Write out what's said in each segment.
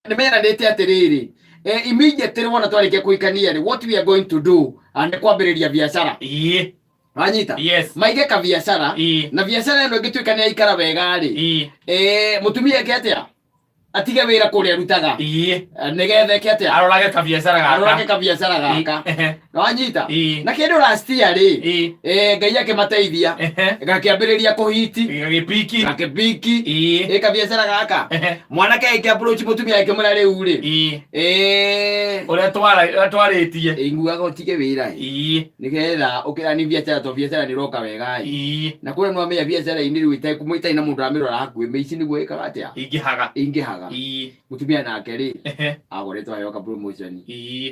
Nĩ meranĩte atĩrĩrĩ, immediately wona twarĩkia kũhikania rĩ, what we are going to do, nĩ kwambĩrĩria biacara. Wanyita? Yes. Maige kabiacara. Na biacara ĩno ĩngĩtuĩka nĩ yaikara wega rĩ, mũtumia eke atĩa? Atige wĩra kũrĩa arutaga. Nĩgetha eke atĩa? Arorage kabiacara gaka. Arorage kabiacara gaka. Wanyita? Na kĩndũ last year rĩ, Ngai akĩmateithia. Gakĩambĩrĩria kũhiti. Gagĩpiki. Gakĩpiki. Kabiacara gaka. Mwanake agĩkĩ approach mũtumia akĩmwĩra rĩu rĩ, Ũrĩa twarĩtie. Iguaga ũtige wĩra ĩ. Nĩgetha ũkĩrani biacara to biacara nĩ ĩroka wega ĩ. Na kũrĩa nĩwamenya biacara-inĩ rĩu ĩtarĩ na mũndũ ũramĩrora hakuhĩ, mĩici nĩguo ĩkaga atĩa? Ingĩhaga. Ingĩhaga. Mũtumia nake rĩ, agoretwo aheo ka promotion.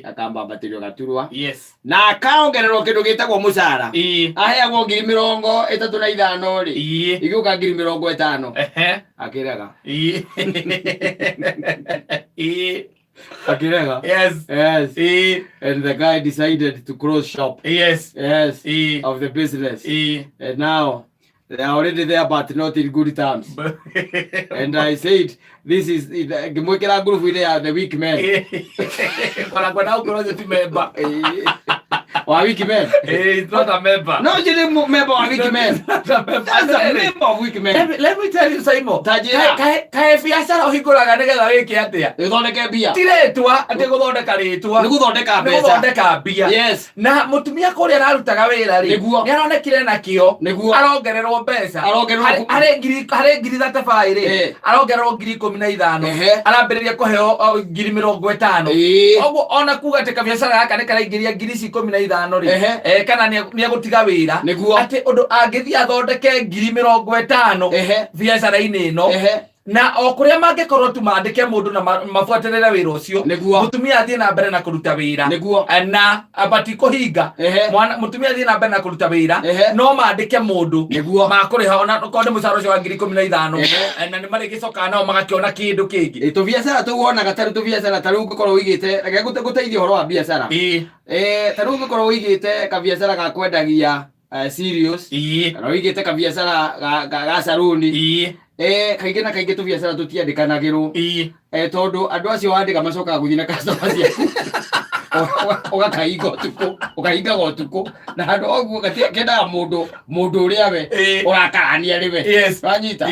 Akambambatĩrio gaturwa. Na akaongererwo kĩndũ gĩtagwo mũcara. Aheagwo 35,000 rĩ, igĩũka 50,000. Akĩrega. Akĩrega. Yes. And the guy decided to close shop. Yes. Of the business. And now they are already there but not in good terms. And I said, this is ngĩmwĩkĩra ngurubu-inĩ ya the weak men. Ona kwenda gũkorwo ũcio ti member. Wa weak men. He's not a member. No, ũcio nĩ member wa weak men. Not a member. That's a member of weak men. Let me tell you, Simon. Ta njĩra. Kaĩ biacara ũhingũraga nĩgetha wĩke atĩa? Ĩthondeke mbia. Ti rĩtwa atĩ gũthondeka rĩtwa. Nĩ gũthondeka Nĩ mbeca. gũthondeka mbia. Na mũtumia kũrĩa ararutaga wĩra rĩ, nĩ aronekire na kĩo. Arongererwo mbeca. Arongererwo Harĩ 35,000 rĩ, arongererwo 15,000. Arambĩrĩria kũheo 50,000. Koguo ona kuga atĩ kabiacara gaka nĩ karaingĩria ngiri ici 15 rĩ, kana nĩ egũtiga wĩra. Atĩ ũndũ angĩthiĩ athondeke 50,000 biacara-inĩ ĩno. Na o kũrĩa mangĩkorwo tu mandĩke mũndũ na mabuatĩrĩre wĩra ũcio. Mũtumia athiĩ na mbere na kũruta wĩra. Na matikũhinga. Mwana mũtumia athiĩ na mbere na kũruta wĩra, no mandĩke mũndũ makũrĩha ona okorwo nĩ mũcara ũcio wa 15,000. Na nĩ marĩgĩcokaga nao magakĩona kĩndũ kĩngĩ. Tũbiacara tũu wonaga tarĩu tũbiacara tarĩu ũngĩkorwo ũigĩte, reke ngũteithie ũhoro wa biacara. Tarĩu ũngĩkorwo ũigĩte kabiacara ga kwendagia cereals, kana ũigĩte kabiacara ga saruni, kaingĩ na kaingĩ tũbiacara tũtiandĩkanagĩrwo. Tondũ andũ acio wandĩka macokaga gũthiĩ na customer ciaku. Ũgakahinga ũtukũ, ũkahingaga ũtukũ. Na handũ ha ũguo kendaga mũndũ ũrĩa we ũrakarania rĩ we. Wanyita?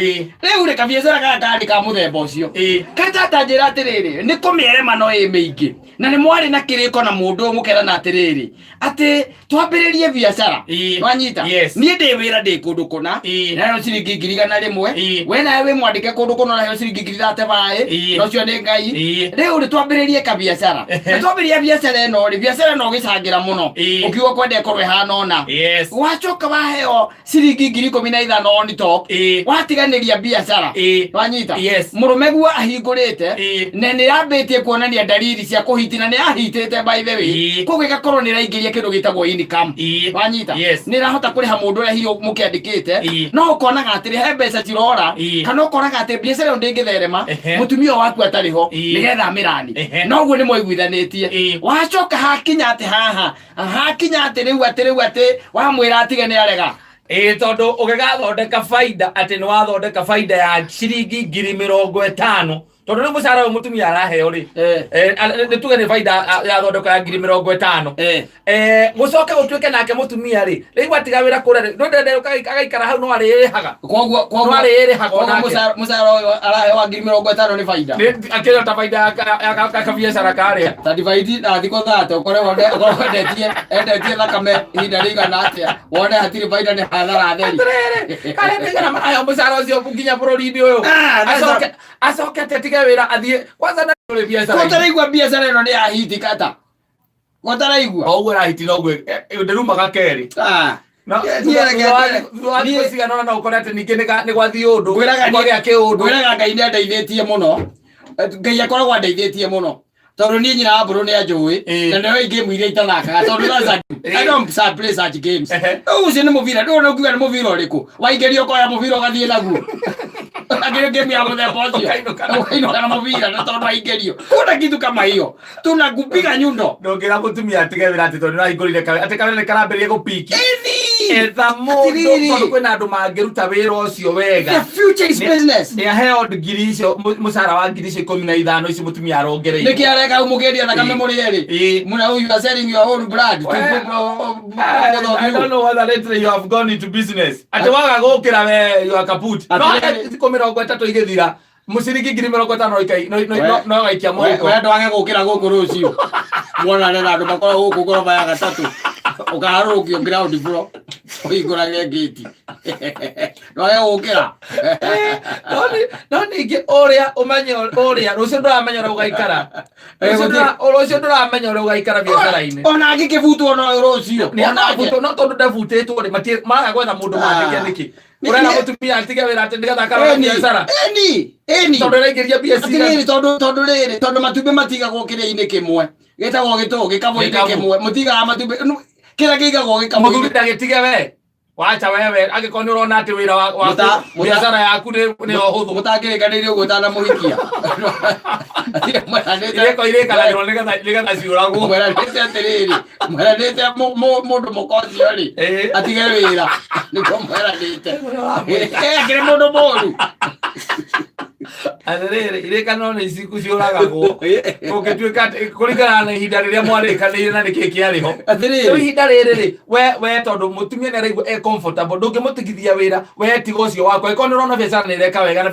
Rĩu rĩ kabiacara gaka karĩ ka mũthemba ũcio. Kata ta njĩra atĩrĩrĩ, nĩ kũmĩerema no ĩ mĩingĩ. Na nĩ mwarĩ na kĩrĩko na mũndũ ũyũ mũkerana atĩrĩrĩ, atĩ twambĩrĩrie biacara. Wanyita? Yes. Niĩ ndĩ wĩra ndĩ kũndũ kũna, naheo ciringi 100,000. We nawe wĩ mwandĩke kũndũ kũna ũraheo ciringi 35,000. Na ũcio nĩ Ngai. Rĩu rĩ twambĩrĩrie kabiacara. Na twambĩrĩria biacara ĩno rĩ, biacara ĩno ũgĩcangĩra mũno. Ũkiuga kwenda ĩkorwo ĩhana ũna. Wacoka waheo ciringi 15,000 on top. Watiganĩria biacara. Wanyita? Yes. Mũrũme guo ahingũrĩte, na nĩ yambĩtie kuonania dalili cia kũhiti, na nĩ yahitĩte by the way. Koguo ĩgakorwo nĩ ĩraingĩria kĩndũ gĩtagwo income. Wanyita? Yes. Nĩ ĩrahota kũrĩha mũndũ ũrĩa hihi mũkĩandĩkĩte. No ũkonaga atĩrĩ he mbeca cirora, kana ũkonaga atĩ biacara ĩyo ndĩngĩtherema, mũtumia waku atarĩ ho, nĩgetha amĩrani. Na ũguo nĩ mwaiguithanĩtie. Wacoka hakinya atĩ haha, hakinya atĩ rĩu atĩ rĩu atĩ wamwĩra atige nĩ arega. Tondũ ũgĩgathondeka baida atĩ nĩ wathondeka baida ya ciringi 50,000, tondũ rĩu mũcara ũyũ mũtumia araheo rĩ, nĩ tuge nĩ baida yathondeka ya 50,000. Gũcoke gũtuĩke nake mũtumia rĩ, rĩu atiga wĩra kũrĩa rĩ, ndũndende agaikara hau no arĩrĩhaga. Koguo, No koguo, arĩrĩhaga koguo onake. mũcara ũyũ araheo wa 50,000 nĩ baida. Nĩ akĩrĩ ta baida ya kabiacara karĩa. Ta divide na thikũ 30 ũkore wone ũkorwo wendetie endetie thakame ihinda rĩigana atĩa, wone hatirĩ baida nĩ hathara theri. Atĩrĩrĩ, karĩa nĩigana maraheo mũcara ũcio nginya bũrũri-inĩ ũyũ. Acoke atĩ atige wĩra athiĩ kwanza na kũrĩ biacara. Gũtaraigua biacara ĩno nĩ ya hiti kata. Gũtaraigua. O ũguo arahiti noguo ndĩrumaga kerĩ. No, Niĩ thutha wa thikũ cigana ũna no ũkore atĩ ningĩ nĩ gwathiĩ ũndũ, Ngwĩraga kwagĩa kĩũndũ. Ngwĩraga Ngai nĩ andeithĩtie mũno. Ngai akoragwo andeithĩtie mũno. Tondũ niĩ nyina wa mbũrũ nĩ anjũĩ, na nĩwe game iria itathakaga, tondũ that's a, I don't play such games. Rĩu ũcio nĩ mũbira, ndũĩ ũkiuga nĩ mũbira ũrĩkũ? Waingĩrio ũkoya mũbira ũgathiĩ naguo. Akĩrĩ game ya mũthemba ũcio. Ũkainũka na- Ũkainũka na mũbira na tondũ waingĩrio. Kuna kitu kama hiyo. Tunakupiga nyundo. Ndũngĩra mũtumia atige wĩra atĩ tondũ nĩwahingũrire atĩ kawĩra nĩ karambĩrĩria gũpiki. Ĩni! Etha mũndũ Atĩrĩrĩ. tondũ kwĩna andũ mangĩruta wĩra ũcio The wega. future is business. Nĩ aheo ngiri icio mũcara wa ngiri icio 15 icio mũtumia arongereirwo. Nĩkĩ areka hau mũkĩendia thakame mũrĩ erĩ? Muna you are selling your own blood to Well, people, both of I you. don't know whether lately you have gone into business. Atĩ waga gũkĩra we you are kaput. No Atĩrĩrĩ. thikũ 30 igĩthira mũciringi 50,000 no gaikia mũhuko. We ndwage gũkĩra gũkũ rũciũ mwonane na andũ makoragwo gũkũ ngoroba ya gatatũ ũkaharũrũkio ground floor ũhingũrage ngĩti ndwage gũkĩra. No ningĩ ũrĩa ũmenye ũrĩa rũciũ ndũramenya ũrĩa ũgaikara. Rũciũ ndũramenya ũrĩa ũgaikara biacara-inĩ. Ona angĩkĩbutwo no rũciũ. Nĩ anabutwo no tondũ ndabutĩtwo rĩ maraga gwetha mũndũ mandĩke nĩkĩ? Ũrera mũtumia atige wĩra atĩ nĩgetha akarora biacara. Eni eni. Tondũ ĩraingĩria mbia cigana. Atĩrĩrĩ, tondũ rĩrĩ, tondũ matumbĩ matigagwo kĩrĩa-inĩ kĩmwe gĩtagwo gĩtũ gĩkabũ-inĩ Gĩkabũ. kĩmwe mũtigaga matumbĩ kĩrĩa kĩigagwo gĩkabũ-inĩ. Mũthuri ndagĩtige we. Wacha wewe angĩkorwo nĩ ũrona atĩ wĩra waku biacara yaku nĩ o hũthũ. Mũtangĩrĩkanĩire ũguo ũtanamuhikia. Irĩko irĩkanagĩrwo nĩgetha ciũragwo. Mweranĩte atĩrĩrĩ, mweranĩte mũndũ mũka ũcio rĩ atige wĩra nĩguo mweranĩte. Akĩrĩ mũndũ mũru. Atĩrĩrĩ, irĩkanĩro nĩ ciũragagwo ũngĩtuĩka atĩ kũringana na ihinda rĩrĩa mwarĩkanĩire na nĩkĩ kĩarĩ ho. Atĩrĩrĩ. Rĩu ihinda rĩrĩ rĩ, we tondũ mũtumia nĩ araigua e comfortable ndũngĩmũtigithia wĩra we tiga ũcio waku angĩkorwo nĩ ũrona biacara nĩ ĩreka wega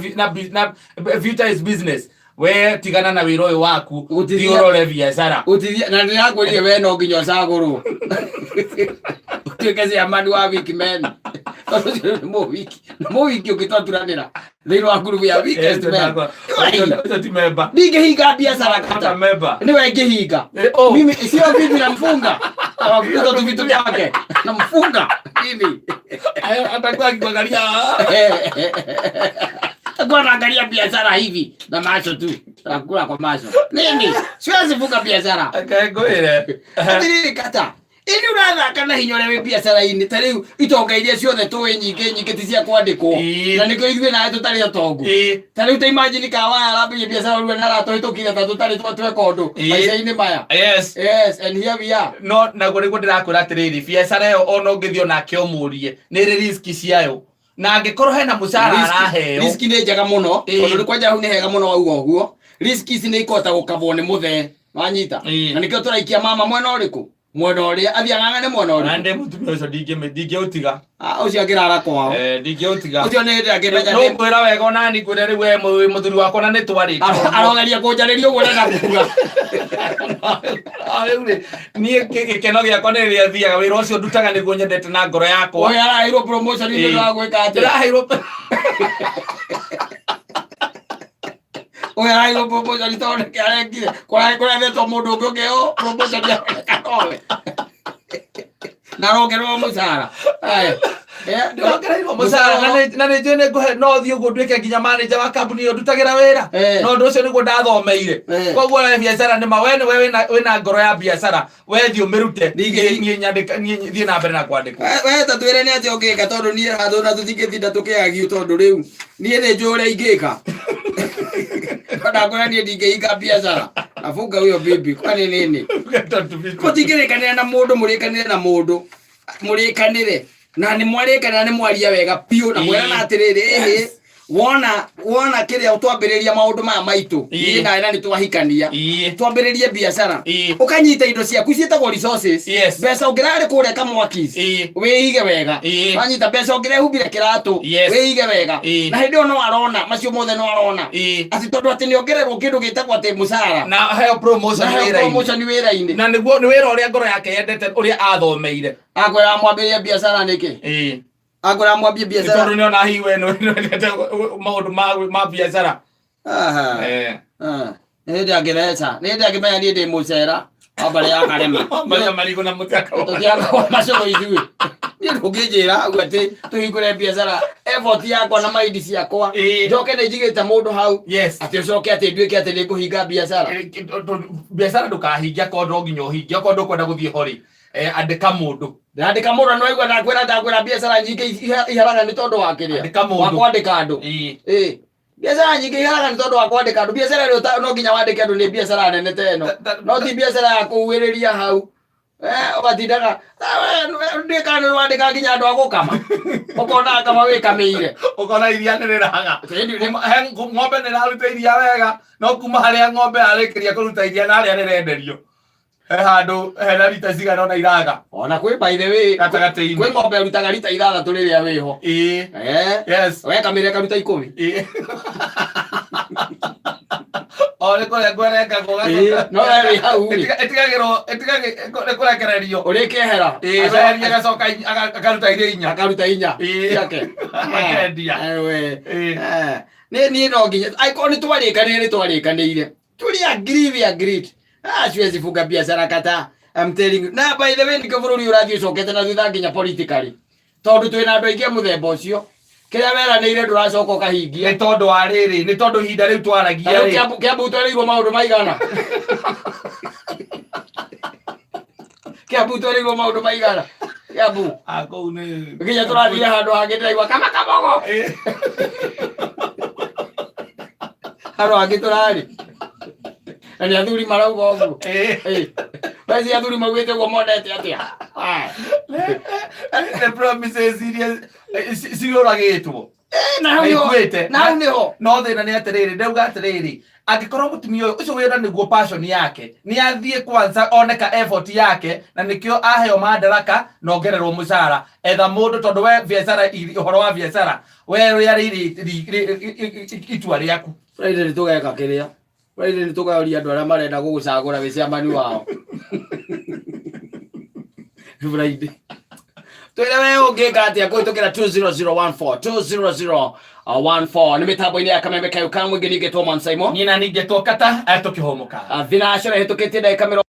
na future is business we tigana na wĩra ũyũ waku Gũtithia- thiĩ ũrore biacara. Gũtithia na ndĩrakwĩrire we no nginya ũcagũrwo ũtuĩke chairman wa weak men tondũ ũcio nĩ mũwiki na mũwiki ũngĩtwaturanĩra thĩinĩ wa ngurubu ya weakest men. Ũcio ti member. Ndingĩhinga biacara Hata kata member. niwe ngĩhinga. Oh. Mimi sio mimi namfunga awakuta tu vitu vyake namfunga mimi. Atakuwa akikuangalia. Takuwa naangalia biashara hivi na macho tu, nakula kwa macho. Mimi siwezi funga biashara. Akae ngwĩre. Atiriri kata ini ũrathaka na hinya ũrĩa wĩ biacara-inĩ ta rĩu itonga iria ciothe tũĩ nyingĩ nyingĩ ti cia kwandĩkwo na nĩkĩo ithuĩ nawe tũtarĩ otongu. Ta rĩu ta imagine Kawaya arambĩrĩria biacara rĩu na aratũhĩtũkire ta tũtarĩ tweka ũndũ maica-inĩ maya. Yes. Yes, and here we are. No naguo nĩguo ndĩrakwĩra atĩrĩrĩ biacara ĩyo ona ũngĩthiĩ onake ũmũrie nĩ ĩrĩ risk ciayo na angĩkorwo hena mũcara araheo Risk nĩ njega mũno tondũ nĩ kwanja hau nĩ hega mũno wauga ũguo. Risk ici nĩ ikũhota gũkabwo nĩ mũthee wanyita na nĩkĩo tũraikia mama mwena ũrĩkũ mwena ũrĩa athiĩ ang'ang'ane mwena ũrĩkũ. Na ndĩ mũtumia ũcio ndingĩũtiga. Ũcio angĩrara kwao. Ndingĩũtiga. Ũcio nĩ hĩndĩ angĩmenya No ngwĩra wega ona ni ngwĩre rĩu we mũthuri wakwa na nĩ twarĩtie. Arogeria kũnjarĩria ũguo ũrenda kuga. Rĩu rĩ niĩ gĩkeno gĩakwa nĩ rĩrĩa thiaga wĩra ũcio ndutaga nĩguo nyendete na ngoro yakwa. Ũyũ araheirwo promotion nĩ ũndũ wa gwĩka atĩa? Ndĩraheirwo Ũyũ araheirwo promotion tondũ nĩkĩ arekire kũrethetwo mũndũ ũngĩ ũngĩheo promotion aroneka nowe na arongererwo mũcara. Ndĩrongereirwo mũcara na nĩ njũĩ nĩ ngũhe no thiĩ ũguo nduĩke nginya manager wa kambuni ĩyo ndutagĩra wĩra na ũndũ ũcio nĩguo ndathomeire. Koguo we biacara nĩ ma we nĩwe wĩna ngoro ya biacara we thiĩ ũmĩrute niĩ nyandĩka niĩ thiĩ na mbere na kwandĩkwo. We ta twĩre nĩ atĩa ũngĩka tondũ niĩ handũ na tũtingĩtinda tũkĩagiu tondũ rĩu niĩ nĩ njũĩ ũrĩa ingĩka. Ndakwĩra niĩ ndingĩhinga biacara nafunga huyo bibi kwani nini? Mũtingĩrĩkanĩra na mũndũ mũrĩkanĩre na mũndũ mũrĩkanĩre na nĩ mwarĩkanĩra nĩ mwaria wega biũ na mwerana atĩrĩrĩ ĩhĩ wona kĩrĩa twambĩrĩria maũndũ maya maitũ niĩ nawe na nĩ twahikania twambĩrĩrie biacara ũkanyita indo ciaku ciĩtagwo resources mbeca ũngĩrarĩ kũrĩa kamwakis wĩige wega wanyita mbeca ũngĩrehumbire kĩratũ wĩige wega na hĩndĩ ĩyo no arona macio mothe no arona atĩ tondũ atĩ nĩ ongererwo kĩndũ gĩtagwo atĩ mũcara na heo promotion Na heo wĩra-inĩ. promotion wĩra-inĩ. Na nĩguo nĩ wĩra ũrĩa ngoro yake yendete ũrĩa athomeire. Akwĩra mwambĩrĩrie biacara nĩkĩ? Akwĩra mwambie biacara. Tondũ nĩona hihi we nĩwendete maũndũ ma biacara. Nĩ hĩndĩ angĩreca nĩ hĩndĩ angĩmenya niĩ ndĩ mũcera wa mbarĩ ya Karema. Marĩa marigũ na mũtĩ Tũtiakaga macũrũ ithuĩ. Niĩ ndũngĩnjĩra hau atĩ tũhingũre biacara effort yakwa na maindi ciakwa njoke nĩ njigĩte mũndũ hau atĩ ũcoke atĩ nduĩke atĩ nĩ ngũhinga biacara. Biacara ndũkahinge akorwo no nginya ũhinge akorwo ndũkwenda gũthiĩ ho rĩ andĩka mũndũ. Ndandĩka mũndũ no aigua ndakwĩra ndakwĩra biacara nyingĩ iharaga nĩ tondũ wa kĩrĩa wa kwandĩka andũ. Biacara nyingĩ iharaga nĩ tondũ wa kwandĩka andũ. Biacara ĩrĩa no nginya wandĩke andũ nĩ biacara nene ta ĩno no ti biacara ya kũhuhĩrĩria hau. Eh, ũgatindaga ndĩkana nĩ wandĩka nginya andũ a gũkama ũkona kama wĩkamĩire. Ũkona iria nĩ rĩraga. He ng'ombe nĩ ĩraruta iria wega, no kuma harĩa ng'ombe yarĩkĩria kũruta iria na harĩa rĩrenderio, he handũ hena rita cigana ũna iraga. Ona kwĩ, by the way, gatagatĩ-inĩ. Kwĩ ng'ombe ĩrutaga rita 6 rĩrĩa wĩho. Ĩĩ. Eh, yes. Wekamĩra ĩkaruta 10. Ĩĩ. O nĩ kũrengwo ĩrengagwo. Ĩĩ, no we wĩ hau rĩ. Ĩtigagĩrwo nĩ kũrekererio. Ũrĩkehera. Ĩĩ, weherie agacoka akaruta iria 4. Akaruta 4 Ĩĩ. ciake. Akendia. Eh, we. Ĩĩ. Eh, nĩ niĩ no nginya angĩkorwo nĩ twarĩkanĩire, nĩ twarĩkanĩire, tuli agree, we agreed. Ah, siwezi funga biashara kata, I'm telling you. Na by the way, nĩkĩo bũrũri ũrathiĩ ũcokete na thutha nginya politically, tondũ twĩna andũ aingĩ a mũthemba ũcio, kĩrĩa weranĩire ndũracoka ũkahingia. Nĩ tondũ wa rĩrĩ, nĩ tondũ ihinda rĩu twaragia Tarĩu rĩ Kiambu twerĩirwo maũndũ maigana? Kiambu twerĩirwo maũndũ maigana Kiambu? Ah, kũu nĩ Nginya tũrathire handũ hangĩ, ndĩraigua kama kamogo. Ĩĩ. Handũ hangĩ tũrarĩ na nĩ athuri marauga ũguo. Ĩĩ. Ĩ, weci athuri maugĩte ũguo monete atĩa? Ah. Nĩ promises iria ciũragĩtwo. Ĩ, na hau nĩho. Ikuĩte. Na hau nĩho. No thĩna nĩ atĩrĩrĩ, ndauga atĩrĩrĩ, angĩkorwo mũtumia ũyũ ũcio wĩra nĩguo passion yake, nĩ athiĩ kwanza oneka effort yake, na nĩkĩo aheo madaraka na ongererwo mũcara. Etha mũndũ, tondũ we biacara, ũhoro wa biacara we rĩarĩ itua rĩaku. Friday nĩ tũgeka kĩrĩa, Friday nĩ tũkaũria andũ arĩa marenda gũgũcagũra wĩ chairman wao. Friday twĩre we ũngĩka atĩa kũhĩtũkĩra 20014, 20014 nĩ mĩtambo-inĩ ya Kameme Kayo ka Mũingĩ. Ningĩ Toman Simon. Niĩ na ningĩ twokata tũkĩhũmũka. Thinacara ĩhĩtũkĩtie ndagĩka 20.